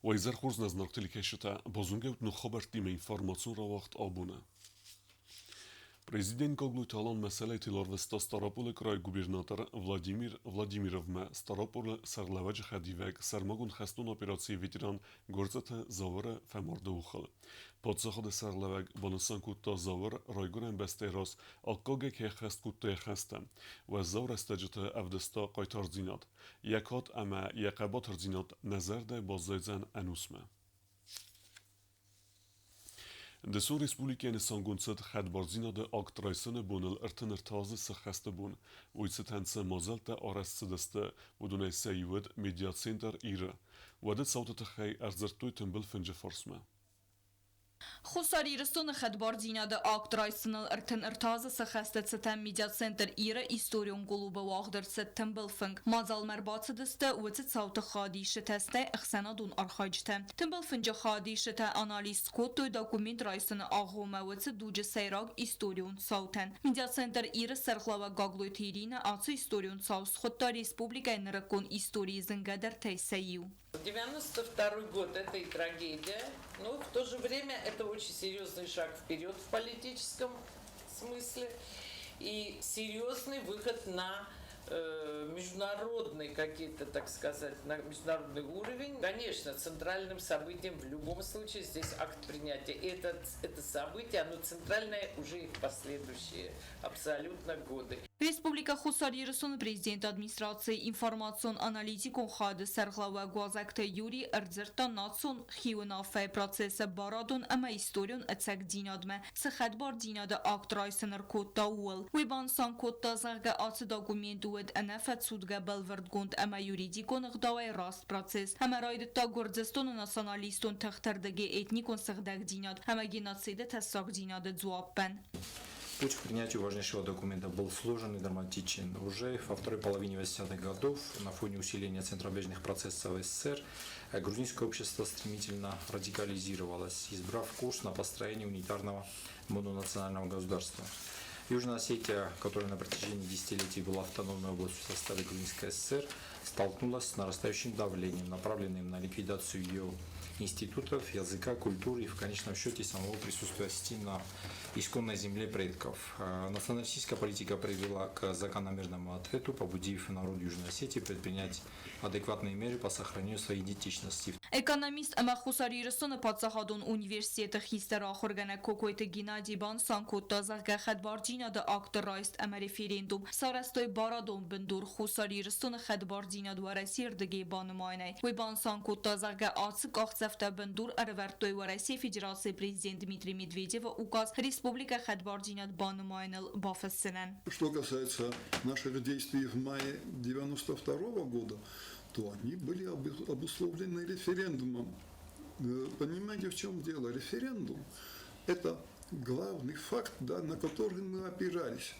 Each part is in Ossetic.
Уӕ изӕр хорз, нӕ зынаргъ телекӕсджытӕ! Базонгӕут ног хабӕрттимӕ информацион рауагъд абоны. Президент Гаглойты Алан мӕсӕлӕй теларвыста Стъараполы крайы губернатор Владимир Владимировмӕ Стъараполы сӕргълӕууӕджы хӕдивӕг, сӕрмагонд хӕстон операцийы ветеран Гуырцъыты Зауыры фӕмарды охыл. Паддзахады сӕргълӕууӕг банысан кодта, Зауыр райгуырӕн бӕстӕйы раз аккагӕй кӕй ӕххӕст кодта йӕ хӕстӕ. Уӕззау рӕстӕджыты ӕвдыста хъайтардзинад. Йӕ кад ӕмӕ йӕ хъӕбатырдзинад нӕ зӕрдӕйы баззайдзӕн ӕнусмӕ. Дысон республикӕйы нысангонд цыд хӕдбардзинады акт райсыны боныл 33 азы сӕххӕсты бон. Уый цытӕн цы мадзӕлттӕ арӕзт цыдысты, уыдонӕй сӕ иу уыд медиацентр Ир-ы. Уӕды цауты тыххӕй ӕрдзырдтой тымбыл фынджы фарсмӕ. Хуссар Ирыстоны хӕдбардзинады акт райсыныл 33 азы сӕххӕсты цытӕн медиацентр Ир-ы историон клубы уагъд ӕрцыд тымбыл фынг. Мадзалмӕ ӕрбацыдысты уыцы цауты хайадисджытӕ, стӕй ӕхсӕнадон архайджытӕ. Тымбыл фынджы хайадисджытӕ анализ скодтой документ райсыны агъоммӕ уыцы дуджы сӕйраг историон цаутӕн. Медиацентр Ир-ы сӕргълӕууӕг Гаглойты Иринӕ ацы историон цау схуыдта республикӕйы нырыккон историйы зынгӕдӕртӕй сӕ иу. 92 год – это и трагедия, но в то же время это очень серьезный шаг вперед в политическом смысле и серьезный выход на международный какие-то, так сказать, на международный уровень. Конечно, центральным событием в любом случае здесь акт принятия. Это событие, оно центральное уже и в последующие абсолютно годы. Республикӕ Хуссар Ирыстоны президенты администрацийы информацион-аналитикон хайады сӕргълӕууӕг Уазӕгты Юрий ӕрдзырдта национ хиуынаффӕйы процессы барадон ӕмӕ историон ӕцӕгдзинадмӕ, цы хӕдбардзинады акт райсын ӕркодта, ууыл. Уый банысан кодта, зӕгъгӕ, ацы документ уыд ӕнӕфӕцудгӕ бӕлвырдгонд ӕмӕ юридикон ӕгъдауӕй раст процесс ӕмӕ райдыдта Гуырдзыстоны националистон тыхты рдыгӕй этникон сыгъдӕгдзинад ӕмӕ геноциды тӕссагдзинады дзуаппӕн. Путь к принятию важнейшего документа был сложен и драматичен. Уже во второй половине 80-х годов на фоне усиления центробежных процессов в СССР грузинское общество стремительно радикализировалось, избрав курс на построение унитарного мононационального государства. Южная Осетия, которая на протяжении десятилетий была автономной областью в составе Грузинской ССР, столкнулась с нарастающим давлением, направленным на ликвидацию ее институтов, языка, культуры и, в конечном счете, самого присутствия осетин на исконной земле предков. Националистическая политика привела к закономерному ответу, побудив народ Южной Осетии предпринять адекватные меры по сохранению своей идентичности. Экономист ӕмӕ Хуссар Ирыстоны паддзахадон университеты хистӕр ахуыргӕнӕг Кокойты Геннадий банысан кодта, зӕгъгӕ, хӕдбардзинады акты райст ӕмӕ референдум сарӕзтой барадон бындур Хуссар Ирыстоны хӕдбардзинад Уӕрӕсейы рдыгӕй банымайынӕй. Уый банысан кодта, зӕгъгӕ, ацы къахдзӕфтӕ бындур ӕрӕвӕрдтой Уӕрӕсейы Федерацийы президент Дмитрий Медведевы указ республикӕ хӕдбардзинад банымайыныл бафыссынӕн. Что касается наших действий в мае 92 года, то они были обусловлены референдумом. Понимаете, в чем дело? Референдум – это главный факт, да, на который мы опирались.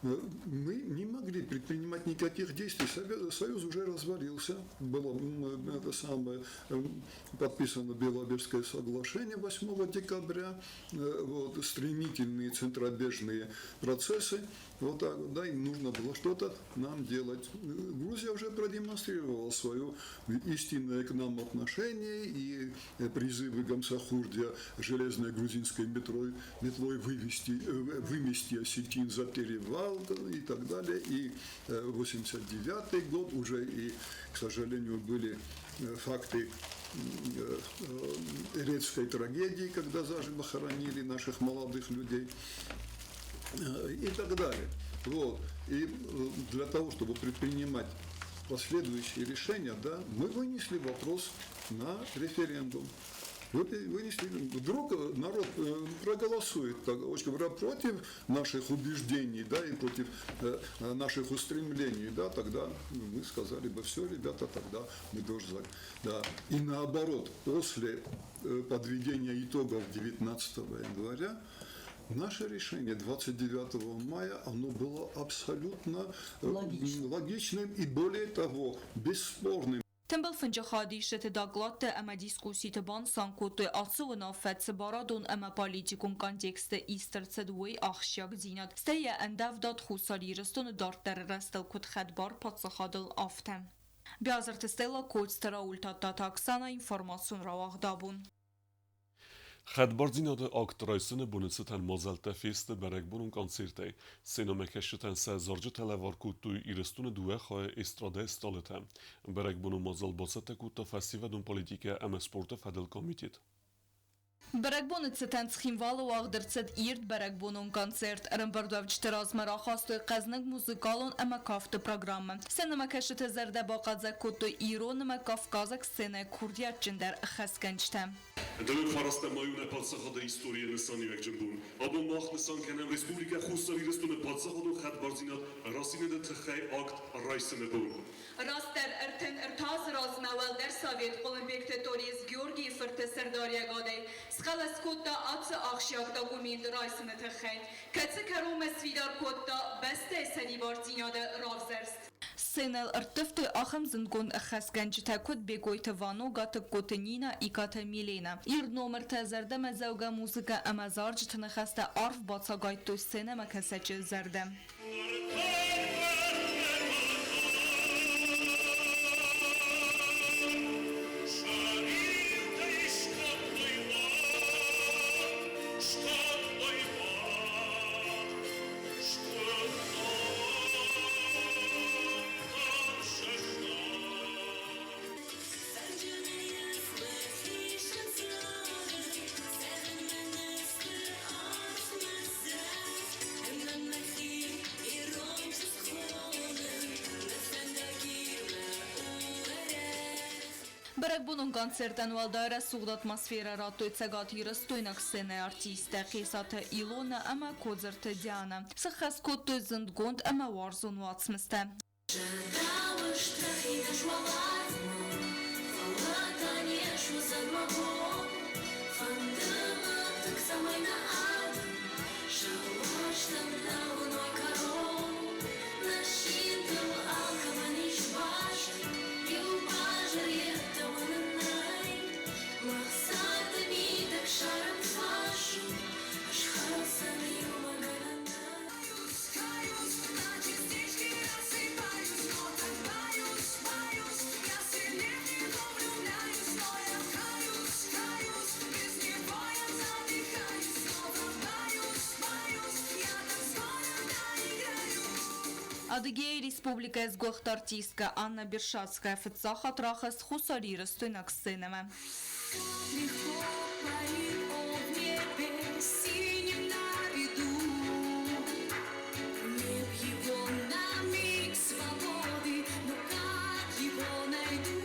Мы не могли предпринимать никаких действий. Союз уже развалился. Было это самое, подписано Беловежское соглашение 8 декабря. Вот, стремительные центробежные процессы. Вот так вот, да, и нужно было что-то нам делать. Грузия уже продемонстрировала свое истинное к нам отношение и призывы Гамсахурдия железной грузинской метлой вымести осетин за перевал и так далее. И 89 год уже, и, к сожалению, были факты Эрецкой трагедии, когда заживо хоронили наших молодых людей и так далее. Вот. И для того, чтобы предпринимать последующие решения, да, мы вынесли вопрос на референдум. Вынесли, вдруг народ проголосует, так, очень говоря, против наших убеждений, да, и против наших устремлений, да, тогда мы сказали бы, все, ребята, тогда мы должны, да. И наоборот, после подведения итогов 19 января, наше решение 29 мая, оно было абсолютно логичным и, более того, бесспорным. Тымбыл фынджы хайадисджыты докладты ӕмӕ дискусситы банысан кодтой, ацы уынаффӕ цы барадон ӕмӕ политикон контексты ист ӕрцыд, уый ахсджиагдзинад, стӕй йӕ ӕндӕвдад Хуссар Ирыстоны дарддӕры рӕзтыл куыд хӕдбар паддзахадыл, афтӕ. Биазырты Стелла, Коцты Рауль, Тадтаты Оксана, информацион рауагъд «Абон». Хӕдбардзинады акт райсыны боны цытӕн мадзӕлттӕ фесты бӕрӕгбонон концертӕй. Сценӕмӕкӕсджытӕн сӕ зарджытӕ лӕвар кодтой Ирыстоны дыууӕ хайы эстрадӕйы стъалытӕ. Бӕрӕгбонон мадзал бацӕттӕ кодта фӕсивӕдон политикӕ ӕмӕ спорты фӕдыл комитет. Бӕрӕгбоны цытӕн Цхинвалы уагъд ӕрцыд ирд бӕрӕгбонон концерт. Ӕрӕмбырдуӕвджыты размӕ рахастой хъӕзныг музыкалон ӕмӕ кафты программӕ. Сценӕмӕкӕсджыты зӕрдӕ бахъӕлдзӕг кодтой ирон ӕмӕ кавказаг сценӕйы курдиатджындӕр ӕххӕстгӕнджытӕ. Дӕуӕг фарастӕм май у нӕ паддзахады историйы нысаниуӕгджын бон. Абон мах нысан кӕнӕм Республикӕ Хуссар Ирыстоны паддзахадон хӕдбардзинад расидыны тыххӕй акт райсыны бон. Растдӕр 33 азы размӕ Уӕлдӕр Совет Хъуылымбегты Торез Георгийы фырты сӕрдариӕгадӕй схъӕлӕс кодта ацы ахсджиаг документ райсыны тыххӕй, кӕцы кӕронмӕ сфидар кодта бӕстӕйы сӕрибардзинады равзӕрст. Сценӕйыл ӕрттывтой ахӕм зындгонд ӕххӕстгӕнджытӕ, куыд Бекъойты Вано, Гатыгкоты Нина, Икаты Милена. Ирд номыртӕ, зӕрдӕмӕдзӕугӕ музыкӕ ӕмӕ зарджыты ныхӕстӕ арф бацагайдтой сценӕмӕкӕсӕджы зӕрдӕ. Бӕрӕгбонон концертӕн уӕлдай рӕсугъд атмосферӕ радтой цӕгатирыстойнаг сценӕйы артисттӕ Хъесаты Илонӕ ӕмӕ Кодзырты Дианӕ. Сыххӕст кодтой зындгонд ӕмӕ уарзон уацмыстӕ. Адыгейы республикӕйы сгуыхт артисткӕ Анна Бершацкая фыццаг хатт рахызт хуссарирыстойнаг сценӕмӕ. Легко парит он в небе синим на виду. Мне б его на миг свободы, но как его найду?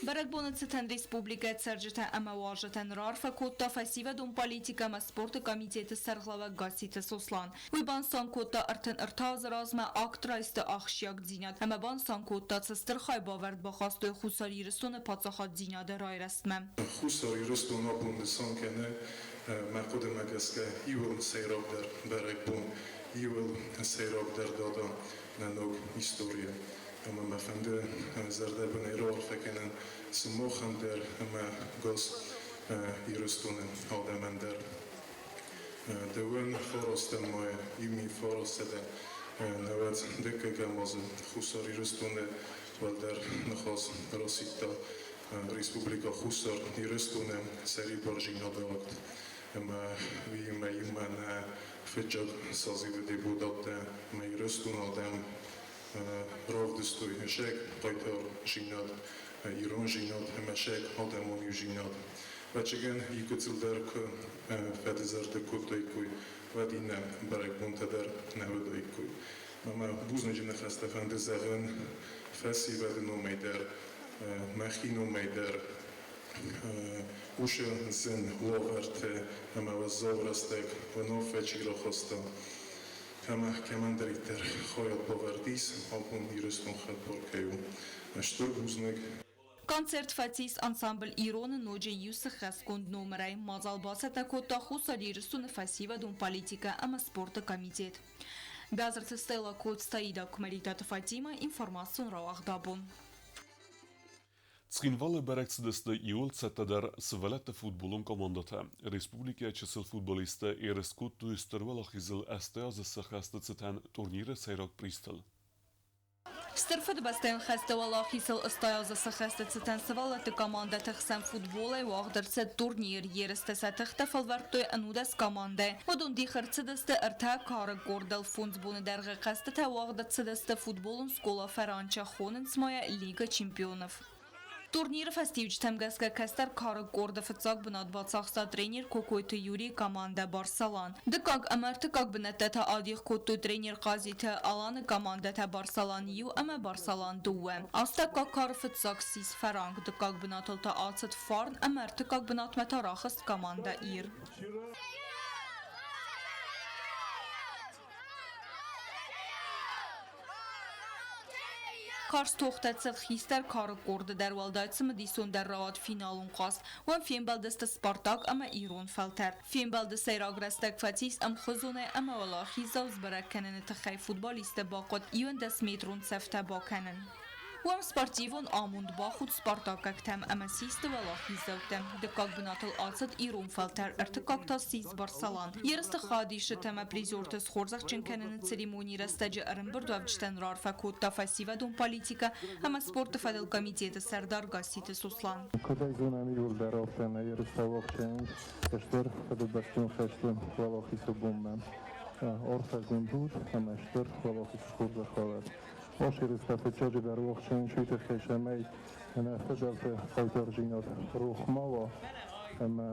Бӕрӕгбоны цытӕн республикӕйы цӕрджытӕ ӕмӕ уазджытӕн раарфӕ кодта фӕсивӕдон политикӕ ӕмӕ спорты комитеты сӕргълӕууӕг Гасситы Сослан. Уый банысан кодта 33 азы размӕ акт райсты ахсджиагдзинад ӕмӕ банысан кодта, цы стыр хайбавӕрд бахастой Хуссар Ирыстоны паддзахаддзинады райрӕзтмӕ. Хуссар Ирыстон абон нысан кӕны, мӕ хъуыдымӕ гӕсгӕ, иууыл сӕйрагдӕр бӕрӕгбон, иууыл сӕйрагдӕр дата нӕ ног историйы. Ӕмӕ мӕ фӕнды зӕрдӕбынӕй раарфӕ кӕнын сымахӕн дӕр ӕмӕ гас Ирыстоны адӕмӕн дӕр. 29 майы 1992 азы Хуссар Ирыстоны уӕлдӕр ныхас расидта Республикӕ Хуссар Ирыстоны сӕрибардзинады акт. Ӕмӕ уыимӕ иумӕ нӕ фыццаг созывы депутаттӕ ӕмӕ Ирыстоны адӕм равдыстой сӕ хъайтардзинад, ирондзинад ӕмӕ сӕ адӕмон иудзинад. Ӕвӕццӕгӕн, иу-гыццылдӕр куы фӕдызӕрдыг кодтаиккой, уӕд иннӕ бӕрӕгбонтӕ дӕр нӕ уыдаиккой. Ӕмӕ бузныджы ныхӕстӕ фӕнды зӕгъын фӕсивӕды номӕй дӕр, мӕхи номӕй дӕр. Уыцы зын уавӕрты ӕмӕ уӕззау рӕстӕг уынаффӕ чи рахаста ӕмӕ кӕмӕндӕриддӕр хайад бавӕрд ис, абон Ирыстон хӕдбар кӕй у. Стыр бузныг. Концерт фӕцис ансамбль «Ирон-ы ноджы иу сыххӕстгонд номырӕй. Мадзал бацӕттӕ кодта Хуссар Ирыстоны фӕсивӕдон политикӕ ӕмӕ спорты комитет. Биазырты Стелла, Коцты Аида, Куымӕридтаты Фатимӕ, информацион рауагъд «Абон». Цхинвалы бӕрӕг цыдысты иууыл цӕттӕдӕр сывӕллӕтты футболон командӕтӕ. Республикӕйы чысыл футболисттӕ ерыс кодтой Стыр Уӕлахизыл 80 азы сӕххӕсты цытӕн турниры сӕйраг призтыл. Стыр Фыдыбӕстӕйон хӕсты уӕлахизыл 80 азы сӕххӕсты цытӕн сывӕллӕтты командӕты хсӕн футболӕй уагъд ӕрцыд турнир. Ерыстӕ сӕ тыхтӕ фӕлвӕрдтой 11 командӕйы. Уыдон дих ӕрцыдысты ӕртӕ кары къордыл. 5 боны дӕргъы хъӕзтытӕ уагъд ӕрцыдысты футболон скъола Фӕранчы, хонынц ма йӕ Лига чемпионов. Турниры фӕстиуджытӕм гӕсгӕ кӕстӕр кары къорды фыццаг бынат бацахста тренер Кокойты Юрийы командӕ Барсалан. Дыккаг ӕмӕ ӕртыккаг бынӕттӕ та адих кодтой тренер Хъазиты Аланы командӕтӕ Барсалан 1 ӕмӕ Барсалан 2. Астӕуккаг кары фыццаг ссис Фӕранк, дыккаг бынатыл та ацыд Фарн ӕмӕ ӕртыккаг бынатмӕ та рахызт командӕ Ир. Карз тохтӕ цыд хистӕр кары къорды дӕр, уӕлдай цымыдисондӕр рауад финалон хъазт. Уым фембӕлдысты Спартак ӕмӕ Ирон фӕлтӕр. Фембӕлды сӕйраг рӕстӕг фӕцис ӕмхуызонӕй ӕмӕ уӕлахиздзау сбӕрӕг кӕныны тыххӕй футболистты бахъуыд 11-метрон цӕфтӕ бакӕнын. Уым спортивон амонд бахудт спартакӕгтӕм ӕмӕ систы уӕлахиздзӕуттӕ. Дыккаг бынатыл ацыд Ирон фӕлтӕр, ӕртыккаг та ссис Барсалан. Ерысты хайадисджытӕ ӕмӕ призерты схорзӕхджын кӕныны церемонийы рӕстӕджы ӕрӕмбырдуӕвджытӕн раарфӕ кодта фӕсивӕдон политикӕ ӕмӕ спорты фӕдыл комитеты сӕрдар Гасситы Сослан. Куыд ӕй зонӕм, иууылдӕр афтӕ нӕ ерыстӕ уагъд Стыр Фыдыбӕстон хӕсты Уӕлахизы бонмӕ. Арфӕгонд ут ӕмӕ Стыр Уӕлахизы хорзӕх уӕд! Ацы ерыстӕ фыццаджыдӕр уагъд уый тыххӕй, цӕмӕй нӕ фыдӕлты хъайтардзинад рох ма уа ӕмӕ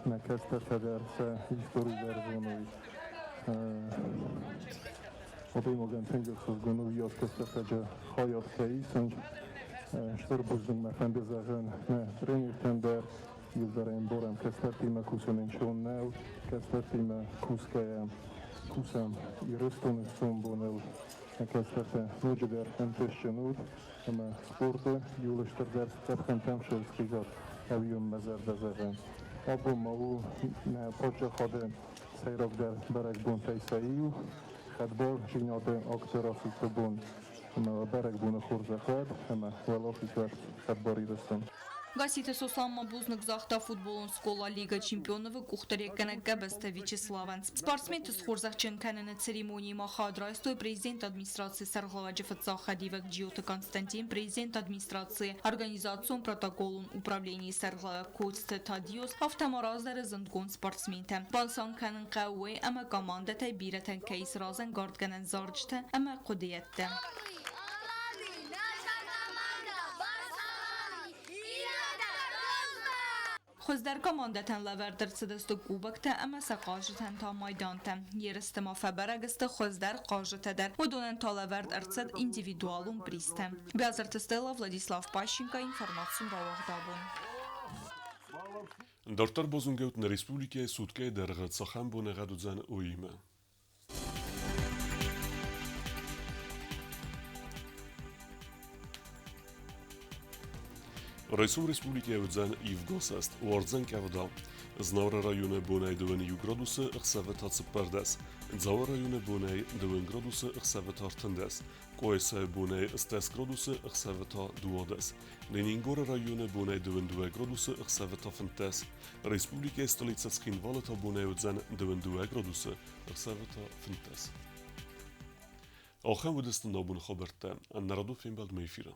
нӕ кӕстӕртӕ дӕр сӕ истори дӕр зоной. Адӕймагӕн тынг ӕхсызгон у йӕ кӕстӕртӕджы хайад кӕй исынц. Стыр бузныг мӕ фӕнды зӕгъын нӕ тренертӕн дӕр, иуылдӕр ӕмбарӕм, кӕстӕртимӕ кусын ӕнцон нӕу, кӕстӕртимӕ кусгӕйӕ кусӕм Ирыстоны сомбоныл. Кӕстӕртӕ ноджыдӕр ӕнтыстджын ут ӕмӕ спорты иууыл стырдӕр къӕпхӕнтӕм схизат, ӕви уын мӕ зӕрдӕ зӕгъы. Абон ма у нӕ паддзахады сӕйрагдӕр бӕрӕгбонтӕй сӕ иу, хӕдбардзинады акты рацыды бон. Ӕмӕ бӕрӕгбоны хорзӕх уӕд ӕмӕ уӕлахиз уӕд хӕдбар Ирыстон. Гасситы Сослан ма бузныг загъта футболон скъола Лига чемпионов-ы къухдариуӕггӕнӕг Гӕбӕзты Вячеславӕн. Спортсменты схорзӕхджын кӕныны церемонийы ма хайад райстой президенты администрацийы сӕргълӕууӕджы фыццаг хӕдивӕг Джиоты Константин, президенты администрацийы организацион протоколон управленийы сӕргълӕууӕг Коцты Тадиоз, афтӕ ма раздӕры зындгонд спортсментӕ. Банысан кӕнын хъӕуы уый, ӕмӕ командӕтӕй бирӕтӕн кӕй ис разӕнгардгӕнӕн зарджытӕ ӕмӕ хъуыдыйӕдтӕ. Хуыздӕр командӕтӕн лӕвӕрд ӕрцыдысты кубоктӕ ӕмӕ сӕ хъазджытӕн та майдантӕ. Ерысты ма фӕбӕрӕг сты хуыздӕр хъазджытӕ дӕр. Уыдонӕн та лӕвӕрд ӕрцыд индивидуалон призтӕ. Биазырты Стелла, Владислав Пащенко, информацион рауагъд абон. Дарддӕр базонгӕут нӕ республикӕйы суткӕйы дӕргъы цахӕм боныгъӕд уыдзӕн, уыимӕ. Райсом республикӕйы уыдзӕн ивгӕсӕст, уардзӕн къӕвда. Знауыры районы бонӕй 21 градусы, ӕхсӕвы та 14. Дзауы районы бонӕй 2 градусы, ӕхсӕвы та 13. Къуайсайы бонӕй 10 градусы, ӕхсӕвы та 12. Ленингоры районы бонӕй 22 градусы, ӕхсӕвы та 15. Республикӕйы столицӕ Цхинвалы та бонӕй уыдзӕн 22 градусы, ӕхсӕвы та 15. Ахӕм уыдысты нӕ абоны хабӕрттӕ. Ӕнӕрадон фембӕлдмӕ эфиры.